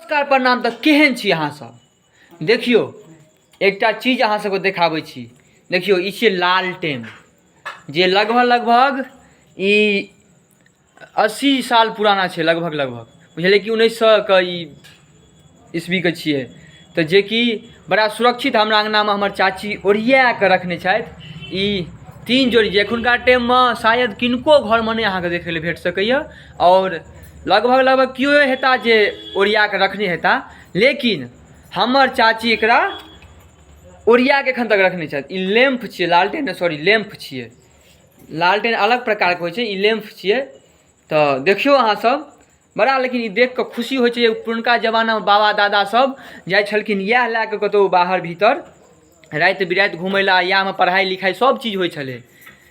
नमस्कार प्रणाम। तऽ केहन छी अहाँ सब? देखियौ एकटा चीज अहाँ सबके देखाबै छी। देखियौ ई छियै लालटेन, जे लगभग लगभग ई 80 साल पुराना छै, लगभग लगभग बुझलियै कि 1900 के ई ईस्वीके छियै। तऽ जेकि बड़ा सुरक्षित हमरा अङ्गनामे हमर चाची ओरिया कऽ रखने छथि ई 3 जोड़ी, जे एखुनका टाइममे शायद किनको घरमे नहि अहाँके देखै लए भेट सकैए, आओर लगभग लगभग केओ हेता जे ओरिया कऽ रखने हेता, लेकिन हमर चाची एकरा ओरिया कऽ एखन तक रखने छथि। ई लैम्प छियै, लालटेन नहि, सॉरी, लैम्प छियै। लालटेन अलग प्रकारके होइ छै, ई लैम्प छियै। तऽ देखियौ अहाँ सब बड़ा, लेकिन ई देख कऽ खुशी होइ छै जे पुरनका जमानामे बाबा दादा सब जाइ छलखिन इएह लए कऽ कतहु बाहर भीतर राति बिराति घुमै लए, इएहमे पढ़ाइ लिखाइ सब चीज होइ छलै।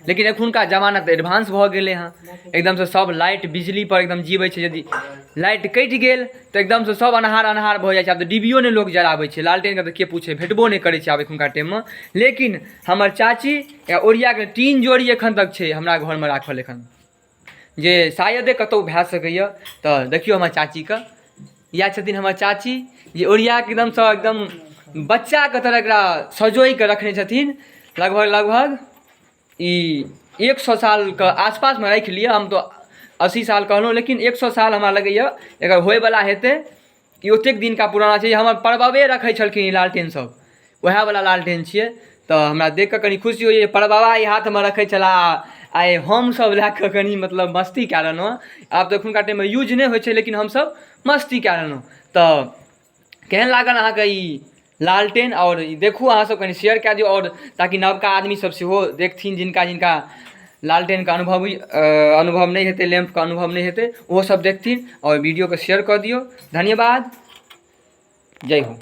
लेकिन एखुनका जमाना तऽ एडवांस भऽ गेलै हँ, एकदमसँ सब लाइट बिजलीपर एकदम जीबै छै। यदि लाइट कटि गेल तऽ एकदमसँ सब अन्हार अन्हार भऽ जाइ छै। आब तऽ डिबियो नहि लोक जराबै छै, लालटेनके तऽ के पूछै, भेटबो नहि करै छै आब एखुनका टाइममे। लेकिन हमर चाची ओरियाके 3 जोड़ी एखन तक छै हमरा घरमे राखल एखन, जे शायदे कतहु भए सकैए। तऽ देखियौ हमर चाचीके, इएह छथिन हमर चाची, जे ओरियाके एकदमसँ एकदम बच्चाके तरह एकरा सजोइके रखने छथिन। लगभग लगभग ई 100 सालके आसपासमे राखि लिअ, हम तऽ 80 साल कहलहुँ, लेकिन 100 साल हमरा लगैए एकर होइवला हेतै। ई ओतेक दिनका पुराना छै। हमर परबाबे रखै छलखिन ई लालटेन सब, वएह वला लालटेन छियै। तऽ हमरा देख कऽ कनि खुशी होइए, परबाबा ई हाथमे रखै छलाह, आइ हमसब लए कऽ कनि मतलब मस्ती कए लेलहुँ हँ। आब तऽ एखुनका टाइममे यूज नहि होइ छै, लेकिन हमसब मस्ती कए लेलहुँ। तऽ केहन लागल अहाँके ई लालटेन? आओर ई देखू अहाँ सब, कनि शेयर कए दियौ, आओर ताकि नवका आदमी सब सेहो देखथिन, जिनका जिनका लालटेनके अनुभव अनुभव नहि हेतै, लैम्पके अनुभव नहि हेतै, ओहो सब देखथिन। आओर वीडियोके शेयर कऽ दियौ। धन्यवाद, जय हो।